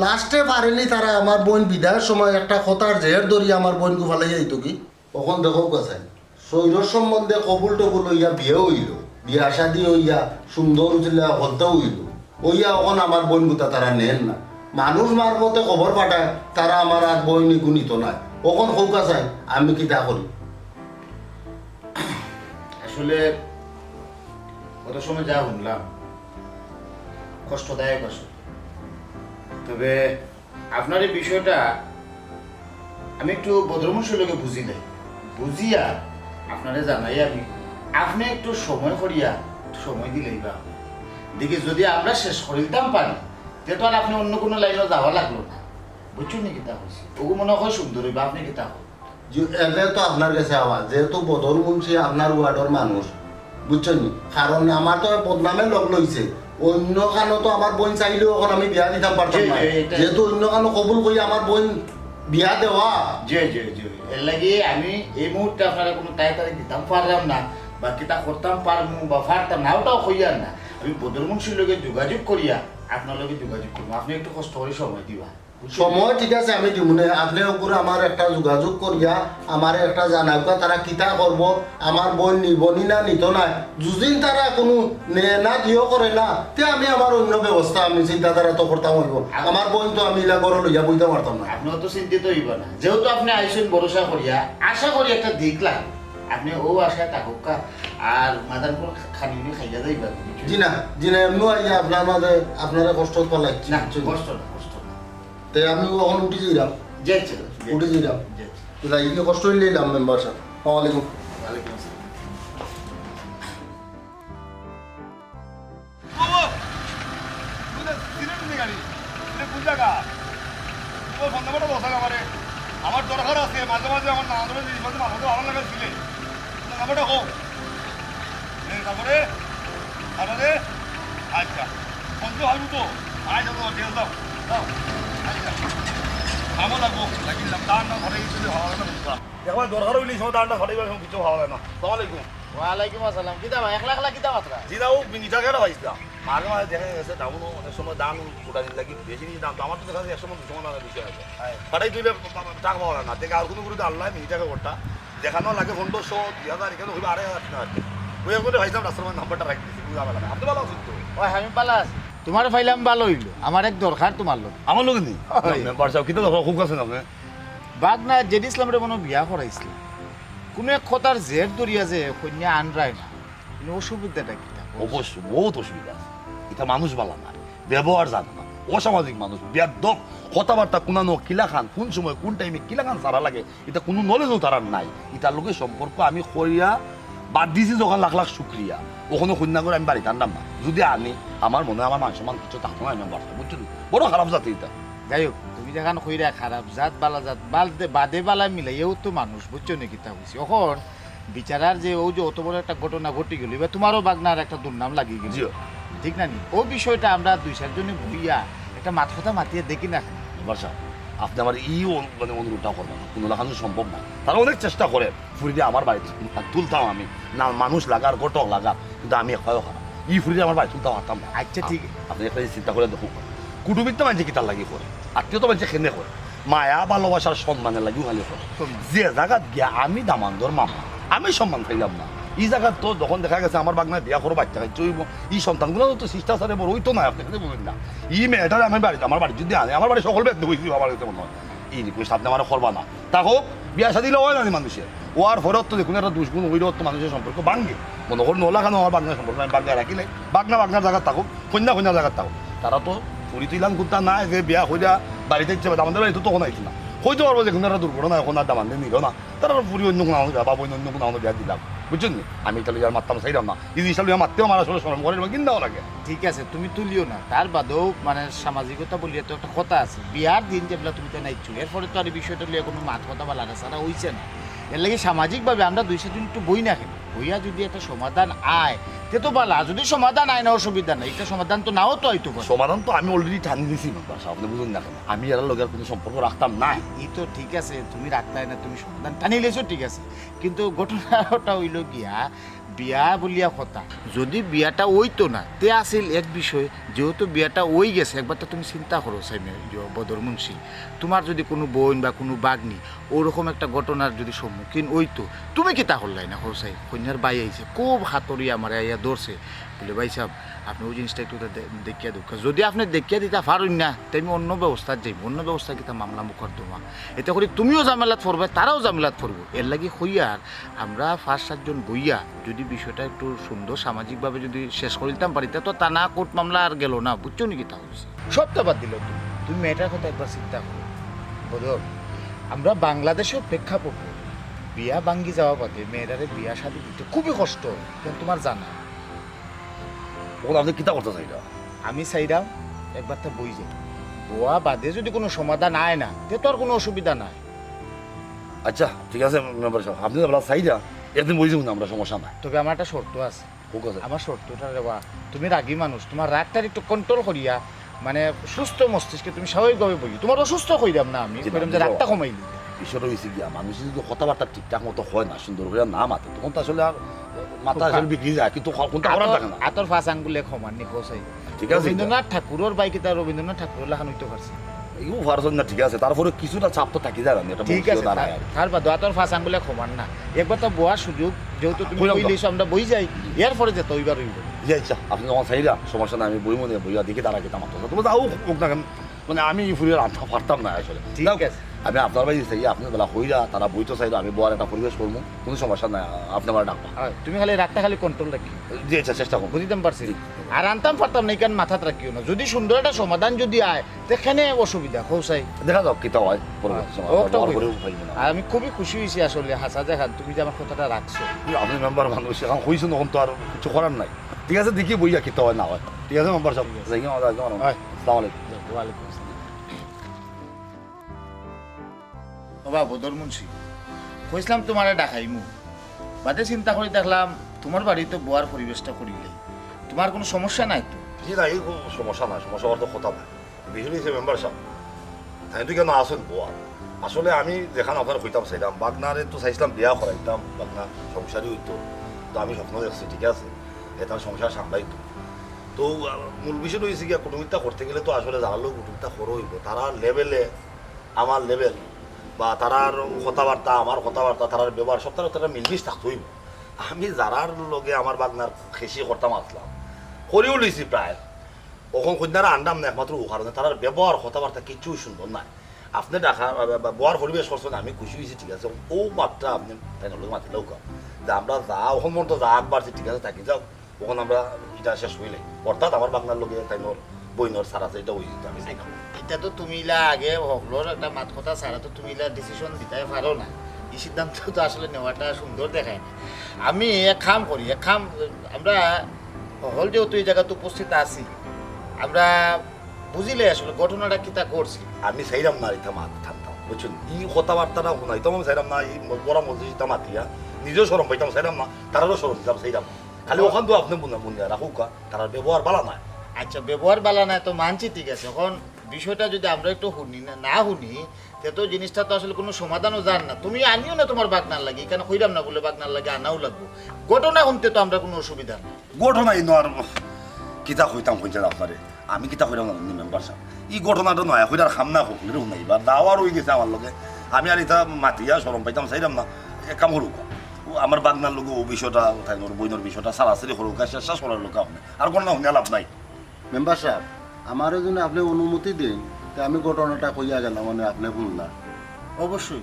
লাস্টে পারেনি তারা আমার বইন বিদায়র সময় একটা কথার জের ধরি আমার বইনগু ফালাইয়া আইতো কি? অখন দেখউক্কা চাইন, শরীরর সম্বন্ধে কবুল টবুল অইয়া বিয়া অইলো, বিয়া শাদি অইয়া সুন্দর উঠিলা হকলতাউ অইলো, অইয়া অখন আমার বইনগুতা তারা নেইন না। মানুষ মারফতে খবর পাঠায়, তারা আমার আর বইন ইগু নিতো নায়। অখন কউক্কা চাইন, আমি কিতা করি? আসলে অত সময় যা হুনলাম, কষ্টদায়ক আসলে। তবে আপনার এই বিষয়টা আমি একটু ভদ্রমহিষীর লগে বুঝিলাই, বুঝিয়া আপনারে জানাই আমি। আপনে একটু সময় করিয়া, একটু সময় দিলাইবা। দেখি যদি আমরা শেষ করিলতাম পারি, তে তো আর আপনে অন্য কুনু লাইনো যাওয়া লাগলো না। বুঝছইন নি কিতা কইছি? অগু মনে অয় সুন্দর অইবা, আপনে কিতা কইন? জি, এর লাগি তো আপনার গেছে আওয়া, যেহেতু বদর মুন্সি আপনার ওয়ার্ডর মানুষ, বুঝছইন নি? কারণ আমার তো বদনামে লগ লইছে, অইন্য খানো তো আমার বইন চাইলেও অখন আমি বিয়া দিতাম পারতাম জি, না। জি, এটাই। যেহেতু অইন্য খানো কবুল করি আমার বইন বিয়া দেওয়া? জি, জি, জি। এর লাগি আমি এই মুহূর্তে আপনারে কোনো তাড়াতাড়ি দিতাম পারলাম না, বা কিতা করতাম পারমু বা পারতাম না, ওটাও কইয়ার না। আমি বদর মুন্সির লগে যোগাযোগ করিয়া আপনার লগে যোগাযোগ করবো। আপনি একটু কষ্ট করে সময় দিবা। সময় ঠিক আছে, আমি দিমুনে। আপনি ওগুলো আমার একটা যোগাযোগ করিয়া আমার একটা জানাউকা, তারা কিতা করবো। আমার বোন নিবনি না নিত না, যুদিন তারা কোনো নে না দিও করে না, তে আমি আমার অন্য ব্যবস্থা আমি চিন্তাধারা তো করতাম হইব। আমার বোন তো আমি ইলা ঘরে লইয়া বইতে পারতাম না। আপনি অত চিন্তিত হইবা না, যেহেতু আপনি আইসেন ভরসা করিয়া, আশা করি একটা দিক লাগে। আপনি ও আশায় থাকুক্কা, আর মাদারপুর খানি উনি খাইয়া যাইবা। জি না, জি না, এমনিও আইয়া আপনার মাঝে আপনারা কষ্ট পালাই। না, কষ্ট না, কষ্ট না। তে আমি এখন উঠি যাইলাম। জি, আচ্ছা। উঠি যাইলাম। জি, আচ্ছা। যাই, কি কষ্ট হইলে এলাম মেম্বার সাহেব। আসসালামু আলাইকুম। ওয়ালাইকুম আসসালাম। বাবা, তুই তো সিলেট নিয়ে গাড়ি। এটা কোন জায়গা? তোমার ফোন নাম্বারটা বসা আমারে। আমার দরকার আছে, মাঝে মাঝে আমার নানা ধরে জিনিস মাঝে মাথা তো ভালো লাগে সিলেট। ফোন নাম্বারটা হোক। এই, তারপরে? তারপরে? আচ্ছা। ফোন তো ভালো তো? আচ্ছা, তো ঠিক আছে, দাও। দাও। আচ্ছা। কামও লাগবো, লাগিয়ে দিলাম। তার নাম ঘরে গেছে যে ভালো লাগে না বুঝবা। একবার দরকার হইলে এই সময় তার নাম ঘরে গেলে কিছু ভালো লাগে না। আসসালামু আলাইকুম। ওয়ালাইকুম আসসালাম। কিতা ভাই, একলা একলা কিতা মাত্রা? জি না, ও মিনি টাকাটা পাইছিলাম। মাঝে মাঝে দেখা গেছে ডাউন অনেক সময় দাম উঠানির লাগি বেশি নিয়ে দাম তো আমার তো দেখা যায় একশো পঞ্চাশ টাকা বেশি আছে। পাঠাই তুই টাকা পাওয়া যায় না, দেখে আর কোনো গুরুত্ব আল্লাহ মিনি টাকা করতা দেখানো লাগে পনেরোশো, দুই হাজার, এখানে হইবে আড়াই হাজার টাকা। ওই করে ভাইসাব রাস্তার মধ্যে নাম্বারটা রাখি দিছি, বুঝা পারলাম। আপনি ভালো আছেন তো? ওই আমি ভালা আছি। তোমার পাইলাম ভালো হইলো, আমার এক দরকার তোমার লগে। আমার লগে নেই? হয়। মেম্বার সাহেব, কিতা দরকার? খুব আছেন আপনি? বাগনা জেডি ইসলামরে মনো বিয়া করাইছিলাম, কোনো এক কথার জের ধরিয়া যে কইন্যা আনরায় না, কিন্তু অসুবিধাটা কিতা? অবশ্য বহুত অসুবিধা আছে। এটা মানুষ বালা না, ব্যবহার জানে না, অসামাজিক মানুষ, বেয়াদব, কথাবার্তা কুনানো কিলাখান, কোন সময় কোন টাইমে কিলাখান সারা লাগে, এটা কোনো নলেজও তারার নাই। এটার লগে সম্পর্ক আমি করিয়া বাদ দিছি যখন লাখ লাখ শুক্রিয়া। ওখানে কইন্যা করে আমি বাড়িত আনলাম না। যদি আনি, আমার মনে হয় আমার মান সম্মান কিছু থাকতো না, আমি বাড়তাম, বুঝছো নি? বড় খারাপ জাতি এটা। যাই হোক, তুমি যেখান কইরা খারাপ জাত, বালা জাত, বাদে, বাদে বালা মিলাইয়াও তো মানুষ, বুঝছো নি কিতা কইছি? এখন বিচারার যে ও যে অত বড় একটা ঘটনা ঘটি গেল, এবার তোমারও বাগনার একটা দুর্নাম লাগি গেল, জি। ঠিক না নি? ও বিষয়টা আমরা দুই চারজনে বইয়া একটা মাত কথা মাতিয়া দেখি না কেনে? বাসা, আপনি আমার এই অন-, মানে অনুরোধটা করবেন না, কোনো লাখানো সম্ভব না। তারা অনেক চেষ্টা করে, ফুরিদে আমার বাড়িত তুলতাম আমি, না মানুষ লাগার, ঘটক লাগার, কিন্তু আমি একাও খারাপ। ই ফুরিদে আমার বাড়িত তুলতাম পারতাম না। আচ্ছা, ঠিক। আপনি একটা জিনিস চিন্তা করে দেখুন, কুটুমিত্ত মানষে কিতার লাগি করে, আত্মীয় তো মানষে কেনে করে, মায়া ভালোবাসার সম্মানের লাগিও খালি করে। সম্মান। যে জায়গাত গিয়া আমি দামান্দর মামা, আমি সম্মান পাইলাম না। ই জায়গাত তো যখন দেখা গেছে আমার বাগনায় বিয়া করো বাচ্চা কাচ্চা হইব, ই সন্তানগুলো তো শিষ্টাচারে বড় হইতো না, আপনি কেনে বলেন না। ই মেয়েটারে আমি বাড়িতে, আমার বাড়িত যদি আনে, আমার বাড়িত সকল ব্যক্তি হইছি, আমার বাড়িতে মনে হয়। এই রিকোয়েস্ট আপনি আমার করবা না। তা হোক, বিয়া শাদি হইলে হয় না নি মানুষের। ওয়ার ফরত তো দেখুন একটা দুষ্গুণ হইলে তো মানুষের সম্পর্ক ভাঙ্গে। মনে করুন ওলা কেন আমার বাগনার সম্পর্ক আমি বাগনায় রাখিলে, বাগনা বাগনার জায়গাত থাকুক, কন্যা কন্যার জায়গাত থাকুক। তারা তো ফুরি তুইলাম কুত্তা নাই যে বিয়া হইয়া বাড়িতে ইচ্ছে আমাদের বাড়িতে তখন আইছে না। হইতে পারবো যে কোনো একটা দুর্ঘটনা এখন আর দামান্দে নিল না, তারা ফুরি অন্য কোনো আমাদের বাবা অন্য কোনো আমাদের বিয়া দিলাম, বুঝছেন নি? আমি তাহলে আর মারতাম চাইলাম না, এই জিনিসটা লইয়া মারতেও আমার আসলে শরম করে এবং ঘিন্নাও লাগে। ঠিক আছে, তুমি তুলিও না। তার বাদেও মানে সামাজিকতা বলিয়া তো একটা কথা আছে, বিয়ার দিন যেবলা তুমি তো নাইছো, এরপরে তো আর এই বিষয়টা লইয়া কোনো মাত কথা বা লাড়াচাড়া হইছে না। এর লাগি সামাজিকভাবে আমরা দুই চারজন একটু বই না কেনে, বইয়া যদি একটা সমাধান আয়, তে তো বালা, যদি সমাধান আয় না অসুবিধা নাই, এটা সমাধান তো নাও তো আইতো পারে। সমাধান তো আমি অলরেডি টানি দিছি মেম্বার সাহেব, আপনি বুঝুন না কেন, আমি এরার লগে আর কোনো সম্পর্ক রাখতাম না। ই তো ঠিক আছে, তুমি রাখতায় না, তুমি সমাধান টানি লেছো, ঠিক আছে, কিন্তু ঘটনাটা হইল গিয়া বিয়া বলিয়া কথা, যদি বিয়াটা ওইতো না, তে আছিল এক বিষয়, যেহেতু বিয়াটা ওই গেছে, একবার তো তুমি চিন্তা করো, সাইমে, ইয়ো, বদর মুন্সি, তোমার যদি কোনো বোন বা কোনো বাগনি ওরকম একটা ঘটনার যদি সম্মুখীন ওইতো, তুমি কিতা করলাই না? হোসাই, কন্যার ভাই আইছে, খুব হাতড়ি আমারে আইয়া ধরছে, বলে, "ভাই সাহেব, আপনি ওই জিনিসটা একটু দে-, দেখিয়া দেউক্কা।" যদি আপনি দেখিয়া দিতা পারইন না, তে আমি অন্য ব্যবস্থা যাইব, অন্য ব্যবস্থা কিতা মামলা মোকদ্দমা, এতে করে তুমিও ঝামেলাত পড়বে, তারাও ঝামেলাত পড়বো। এর লাগি কইয়ার আমরা পাঁচ সাতজন বইয়া যদি বিষয়টা একটু সুন্দর সামাজিকভাবে যদি শেষ করে দিতাম পারি, তা তো থানা কোর্ট মামলা আর গেল না, বুঝছো নি কিতা কইছি? সবটা বাদ দিল তুমি, তুমি মেয়েটার কথা একবার চিন্তা করো। বদর, আমরা বাংলাদেশের প্রেক্ষাপটে বিয়া ভাঙ্গি যাওয়া বাদে মেয়েরারে বিয়া শাদী দিতে খুবই কষ্ট হয়, কেন তোমার জানা? ওগুলো আপনি কিতা করতে চাইলা? আমি চাইলাম একবার তা বই যাই, বোয়া বাদে যদি কোনো সমাধান আয় না, তে তো আর কোনো অসুবিধা নাই। আচ্ছা, ঠিক আছে মেম্বার সাহেব, আপনি তো আপনার চাইলা, একদিন বই যাবো না আমরা, সমস্যা নাই। তবে আমার একটা শর্ত আছে। হোক আছে। আমার শর্তটা রে বা, তুমি রাগী মানুষ, তোমার রাগটা একটু কন্ট্রোল করিয়া মানে সুস্থ মস্তিষ্কে তুমি স্বাভাবিকভাবে বইও। তোমার অসুস্থ কইরাম না আমি, জি না, কইরাম যে বুঝলাম। রাগটা কমাইলি। বিষয়টা হইছে গিয়া, মানুষ যদি কথাবার্তা ঠিকঠাক মতো হয় না, সুন্দর করে না মাতে, তখন তো আসলে আর মাথা আসলে বিগড়ি যায়, কিন্তু খ-, কোনটা করার থাকে না। আতর পাঁচ আঙ্গুলে সমান নি, কও চাই। ঠিক আছে, রবীন্দ্রনাথ ঠাকুরর বাই কিতা রবীন্দ্রনাথ ঠাকুরর লাখান হইতো পারছে। ইও পারছইন না, ঠিক আছে, তারপরে কিছুটা চাপ তো থাকি যায় না, এটা ঠিক বংশীয় আছে, ধারা তার, আর কি। তার বাদে আতর পাঁচ আঙ্গুলে সমান না। একবার তো বওয়ার সুযোগ, যেহেতু তুমি কইলাম তো। কইলিছো, আমরা বই যাই, এরপরে যেটা অইবার অইবো। জি, আচ্ছা, আপনে যখন চাইরা, সমস্যা নাই, আমি বই মনে বইয়া দেখি তারা কিতা মাতো। তবে যাও হোক না কেন, মানে, আমি ই ফুরিয়ে রান্না পারতাম না আসলে। ঠিক যাও, আছে। আমি আপনার বাড়ি চাই, আপনে বেলা কইরা, তারা বইতো চাইরা, আমি বওয়ার একটা পরিবেশ করমু, কোনো সমস্যা নাই, আপনে আমার ডাকবা। হ্যাঁ, তুমি খালি রাগটা খালি control রাখিও। জি, আচ্ছা, চেষ্টা করমু। বুঝতাম পারছি। জি। আর আনতাম পারতাম না, ইখান মাথাত রাখিও না। যদি সুন্দর একটা সমাধান যদি আয়, তে কেনে অসুবিধা, কও চাই। দেখা যাক, কিতা হয়, পরবর্তী হ্যাঁ, সময় ওটা বওয়ার অইবো। পরিবেশ পাইবো না। আর আমি খুবই খুশি হইছি আসলে, হাছা যেখান তুমি যে আমার কথাটা রাখছো। আপনে মেম্বার মানুষ, এখন কইছো, তখন তো আর কিছু করার নাই। ঠিক আছে, দেখি বইয়া কিতা হয় না হয়। ঠিক আছে, মেম্বার সাহেব। ঠিক আছে। যাই, আমরা যাই, আমরা। হয়। আসসালামু আলাইকুম। ওয়ালাইকুম আসসালাম। ওবা বদর মুন্সি, কইছিলাম তোমারে ডাকাইমু, বাদে চিন্তা করি দেখলাম তোমার বাড়িত বওয়ার পরিবেশটা করিলে তোমার কোনো সমস্যা নাই তো? জি না, এই কোনো সমস্যা নাই, সমস্যা অওয়ার তো কথা নায়। বিষয় হইছে মেম্বার সাহেব, তাইন তো কেনে আছইন বওয়ার। আসলে আমি যেখান আপনারে কইতাম চাইলাম, বাগনারে তো চাইছিলাম বিয়া করাইতাম, বাগনা সংসারী অইতো। তো আমি স্বপ্ন দেখছি, ঠিক আছে, এ তার সংসার সামলাইতো। তো, আহ, মূল বিষয় হইছে গিয়া, কুটুমিতা করতে গেলে তো আসলে যারার লগে কুটুমিতা করা অইবো, তারার লেভেলে আমার লেভেল বা তারার কথাবার্তা, আমার কথাবার্তা, তারার ব্যবহার, সব তারার, তারার মিলমিশ থাকতে অইবো। আমি যারার লগে আমার বাগনার খেশি করতাম আছলাম, করিও লইছি প্রায়, অখন কইন্যারা আনরাম না একমাত্র অউ কারণে, তারার ব্যবহার, কথাবার্তা কিচ্ছু সুন্দর নায়। আপনে ডাকা, বা, বা, বওয়ার পরিবেশ করছইন, আমি খুশি হইছি, ঠিক আছে। অউ মাতটা আপনে তাইনর লগে মাতিলাউক্কা। যে আমরা যা, অখন পর্যন্ত যা আগ বাড়ছি, ঠিক আছে, থাকি যাউক। অখন আমরা ইটা শেষ অইলে। অর্থাৎ আমার বাগনার লগে তাইনর বইনর ছাড়া আছে, ইটা অই যাইতো, আমি চাই না। ইটা তো তুমি ইলা আগে হকলর একটা মাত কথা ছাড়া তো তুমি ইলা decision দিতায় পারো না। ই সিদ্ধান্ত তো আসলে নেওয়াটা সুন্দর দেখায় না। আমি এক কাম করি, এক কাম, আমরা হকল যেহেতু ই জাগাত উপস্থিত আছি, আমরা বুঝিলে আসলে ঘটনাটা কিতা ঘটছে। আমি চাইরাম না ইতা মাত থামতাম, বুঝছইন? ই কথাবার্তাটা হুনাইতাম আমি চাইরাম না, ই বড় মজলিস ইতা মাতিয়া নিজেও শরম পাইতাম চাইরাম না, তারারও শরম দিতাম চাইরাম না। খালি অখান তো আপনে বুঝা, বুঝা রাখউক্কা, তারার ব্যবহার ভালা নায়। আচ্ছা, ব্যবহার ভালা নায় তো মানছি, ঠিক আছে। অখন বিষয়টা যদি আমরা একটু হুনি না, না হুনি, তে তো জিনিসটা তো আসলে কোনো সমাধানও যার না। তুমি আনিও না তোমার বাগনার লাগি, ইখান কইরাম না বুলে বাগনার লাগি আনাও লাগবো। ঘটনা হুনতে তো আমরার কোনো অসুবিধা নাই। ঘটনা ইনো আর কিতা কইতাম কইছইন আপনারে, আমি কিতা কইরাম জানইন নি মেম্বার সাব, ই ঘটনাটা নয়া কইরার কাম না, হকলরে হুনাইবার দাওয়ার অই গেছে আমার লগে। আমি আর ইতা মাতিয়া শরম পাইতাম চাইরাম না, এক কাম করউক্কা, অউ আমার বাগনার লগে অউ বিষয়টা, তাইনর বইনর বিষয়টা ছাড়াছাড়ি করউক্কা, শেষ করার লগে আপনে আর ঘটনা হুনিয়া লাভ নাই। মেম্বার সাব, আমারে যদি আপনে অনুমতি দেইন, তে আমি ঘটনাটা কইয়া গেলাম, মানে আপনে হুনলা। অবশ্যই,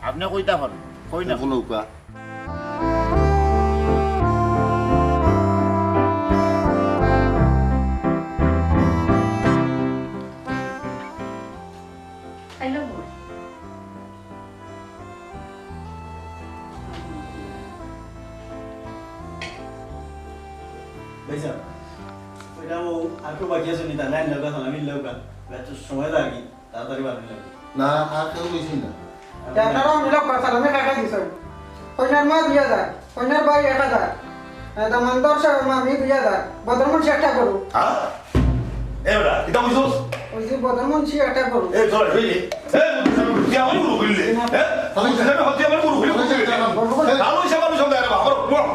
আপনে কইতা পারইন, কই না? হুনউক্কা। আইলো বউ। ভাইসাব, ওইটা ও আর কেউ বাকি আছে নি, তা লাইন লাগা, সালামি লাগা, একটু সময় লাগে, তাড়াতাড়ি বানাই লাগা। না, আর কেউ রইছে না। আপনারা মিলাপ কর, সালামি কাকা দিছইন। কইনার মা দুই হাজার, কইনার ভাই এক হাজার, এ, দামান্দর সা-, মামি দুই হাজার, বদরমুন্সি একটা গরু। হ্যাঁ? এ বেটা, ইটা কইছস? কইছি বদরমুন্সি একটা গরু। এ, চল, এই, এই, এ, তুই আমার গরু খুললে, হ্যাঁ? তুই আমার গরু খুললে, তুই আমার গরু খুললে।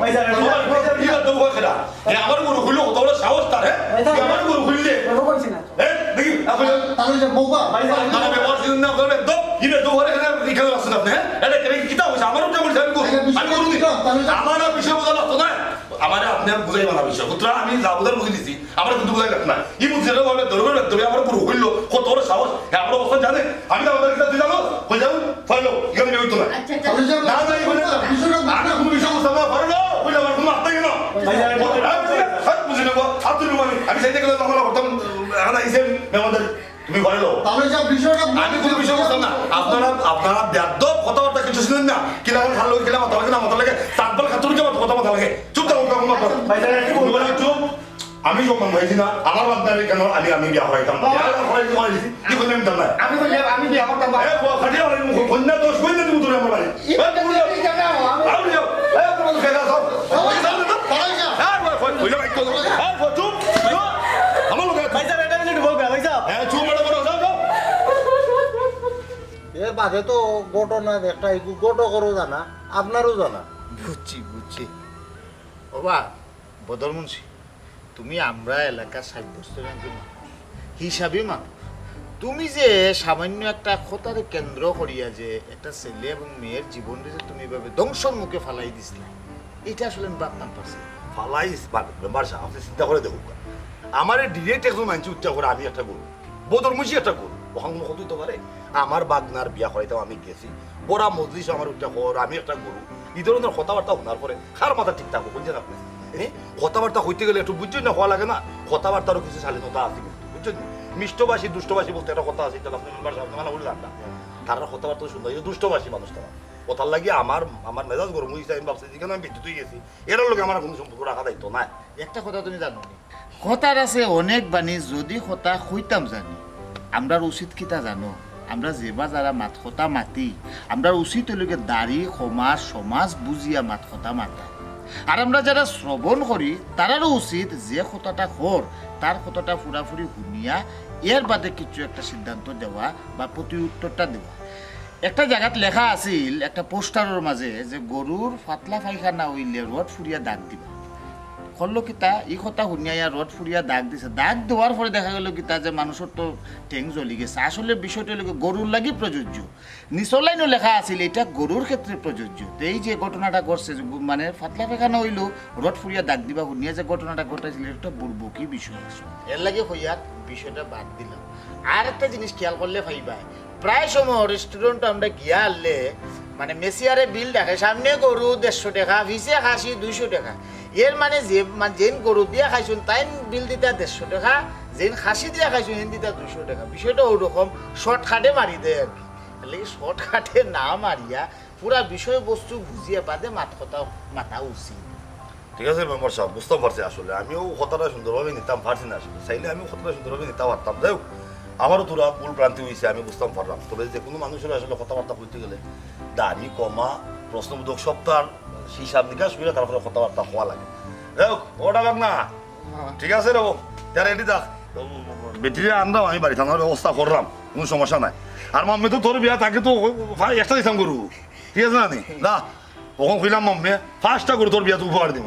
ভাই, স্যার, ভাই, স্যার, ভাই, স্যার, এ, আমার গরু খুললে, কত বড় সাহস তার, হ্যাঁ? ভাই, স্যার, তুই আমার গরু খুললে। গরু কইছি না। এ, দেখি, আপনি তাহলে যে বউবা, ভাই, স্যার, না, না, ব্যবহার ছিল না, করবে, দম, কি রে, দম, আরে, এখানে, এখানে রাখছেন আপনি, হ্যাঁ? এটা, এটা কিতা হইছে? আমার উপরে বলছে, আমি গরু, আমি গরু দিই। তাহলে যে আমার আর বিষয় বোঝা লাগতো না। আমারে আপনি আর বুঝাইবা না বিষয়। সুতরাং আমি যা বুঝার বুঝি দিছি। আমার কিন্তু বুঝাই লাগতো না। ই বুঝি যেটা বলবে, ধরবে, ধরবে, আমার গরু খুললো, কত বড় সাহস। হ্যাঁ, আমার অবস্থা জানে। আমি তো আমাদের কাছে জানো, হয়ে যাও, ফলো, এখানে কেউ তো না। আচ্ছা, আচ্ছা। তাহলে যে না, না, এই বলে না। বিষয়টা বুঝলাম না। আমি কোনো বিষয় বুঝতাম না, ফলো, হয়ে যাও, আমার কোনো মাথায় গেল। ভাই, স্যার, আমি বুঝি নেবো, হাত তুলবো আমি। আমি চাইতে গেলে তো আমরা করতাম, এখন আইসেন, মেহমানদারি। তুমি ঘরে যাও। তাহলে যে বিষয়টা আমি কোনো বিষয় বুঝতাম না। আপনারা, আপনারা বেয়াদব, কথাবার্তা কিছু শুনেন না। কিলা খান খালো, কিলা মাথা লাগে না, মাথা লাগে। তারপর খাতুর কে মাথা, কথা মাথা লাগে। চুপ থাকো, কাকু মাথা। ভাই, স্যার, একটু তুমি বলো, চুপ। আমি সম্মান পাইছি না। আমার বাপ দাদা কেন আমি, আমি বিয়া করাইতাম না। বিয়া করাইতে পারি। কি করলে আমি জানলাই? আমি কইলে, আমি বিয়া করতাম না। এ, বাবা, খাটিয়া বলে, মুখ, কন্যা দোষ, কন্যা তুমি তোর আমার বাড়ি। এই এ, তুমি যাও। এই জায়গা আমার, আমি আরে যাও। এ, তোমার খেলা সব। এই যাও, যাও। এই যাও। এ, বলে, কই, কইলে বাইক করো। এ, বলে, চুপ। আমার লোক ভাই, স্যার, এটা কিন্তু বলবে, ভাই, স্যার। তো ঘটনা একটা, এগু ঘটকরও জানা, আপনারও জানা। বুঝছি, বুঝছি। ওবা, বদর মুন্সি, তুমি আমরা এলাকার সাব্যস্ত একজন মানুষ, হিসাবি মানুষ। তুমি যে সামান্য একটা কথারে কেন্দ্র করিয়া যে একটা ছেলে এবং মেয়ের জীবনটা যে তুমি এভাবে ধ্বংসর মুখে ফালাই দিছিলে, এটা আসলে আমি ভাবতাম পারছি না। ফালাইস বা মেম্বার সাহেব, আপনি চিন্তা করে দেখুন, আমার এই ডিরেক্ট একজন মানুষ উঠতে করে আমি একটা গরু, বদর মুন্সি একটা গরু, ওখানে কোনো কথা হইতে পারে? আমার বাগনার বিয়া করাইতাম আমি গেছি, বড়া মজলিস আমার উঠতে কর, আমি একটা গরু। এই ধরনের কথাবার্তা শোনার পরে কার মাথা ঠিক থাকবো, বুঝছেন আপনি? হ্যাঁ, কথাবার্তা কইতে গেলে একটু বুঝছেন না, হওয়া লাগে না? কথাবার্তারও কিছু শালীনতা আছে কিন্তু, বুঝছেন? মিষ্টভাষী, দুষ্টভাষী বলতে একটা কথা আছে, এটা আপনি মেম্বার সাহেব মানা বলে জানতাম। তারা কথাবার্তা শুনতে হয়, দুষ্টভাষী মানুষ তারা। কথার লাগি আমার, আমার মেজাজ গরম হয়েছে, আমি ভাবছি যেখানে আমি বিদ্যুৎ হয়ে গেছি, এরার লগে আমার কোনো সম্পর্ক রাখা দায়িত্ব নাই। একটা কথা তুমি জানো নি? কথার আছে অনেক বাণী, যদি কথা কইতাম জানি। আমরার উচিত কিতা জানো? আমরা যে বা যারা মাত কথা মাতি, আমরার উচিত হইল গিয়ে দাড়ি, ক্ষমা, সমাজ বুঝিয়া মাত কথা মাতা। আর আমরা যারা শ্রবণ করি, তারারও উচিত যে কথাটা কর, তার কথাটা পুরাপুরি শুনিয়া এর বাদে কিছু একটা সিদ্ধান্ত দেওয়া বা প্রতিউত্তরটা দেওয়া। একটা জায়গাত লেখা আছিল, একটা পোস্টারের মাঝে, যে গরুর পাতলা পায়খানা হইলে রড ফুরিয়া দাগ দিবা। করলো কিতা, ই কথা শুনিয়া ইয়া রড ফুরিয়া দাগ দিছে। দাগ দেওয়ার পরে দেখা গেল কিতা, যে মানুষের তো ঠেং জ্বলি গেছে। আসলে বিষয়টা হলো গরুর লাগি প্রযোজ্য, নিচর লাইনও লেখা আছিল এটা গরুর ক্ষেত্রে প্রযোজ্য। তো এই যে ঘটনাটা ঘটছে, যে গু-, মানে পাতলা পায়খানা হইলো, রড ফুরিয়া দাগ দিবা শুনিয়া যে ঘটনাটা ঘটাইছিল, এটা একটা বুর্বকি বিষয় আছে। এর লাগি কইয়া বিষয়টা বাদ দিলাম। আর একটা জিনিস খেয়াল করলে পাইবা, প্রায় সময় রেস্টুরেন্টে আমরা গিয়া আনলে, মানে, মেসিয়ারে বিল ডাকে, সামনে গরু দেড়শো টাকা, পিছে খাসি দুইশো টাকা। এর মানে যে, মানে, যেন গরু দিয়া খাইছুন, তাইন বিল দিতা দেড়শো টাকা, যেন খাসি দিয়া খাইছুন, হেন দিতা দুইশো টাকা। বিষয়টা ওরকম শর্টকাটে মারি দেয় আর কি। তাহলে এই শর্টকাটে না মারিয়া পুরা বিষয়বস্তু বুঝিয়া বাদে মাত কথা মাতা উচিত। ঠিক আছে মেম্বার সাহেব, বুঝতাম পারছি। আসলে আমিও কথাটা সুন্দরভাবে নিতাম পারছি না, আসলে চাইলে আমিও কথাটা সুন্দরভাবে নিতে পারতাম। যাই হোক, আমারও তোরা ভুল ভ্রান্তি হয়েছে, আমি বুঝতাম পারলাম। তবে যে কোনো মানুষের আসলে কথাবার্তা কইতে গেলে দাড়ি, কমা, প্রশ্নবোধক সব তার হিসাব নিকাশ করে তারপরে কথাবার্তা হওয়া লাগে। যাই হোক, ওটা ভাগ না, ঠিক আছে রে বাবু, তারা এটি দেখ, বেটিরে আনলাম আমি বাড়িতে, আমার ব্যবস্থা করলাম, কোনো সমস্যা নাই। আর মাম্মি তো তোর বিয়া, তাকে তো ভাই একটা দিতাম গরু, ঠিক আছে না নি? না, ওখানে কইলাম মাম্মি, পাঁচটা গরু তোর বিয়াত উপহার দিব।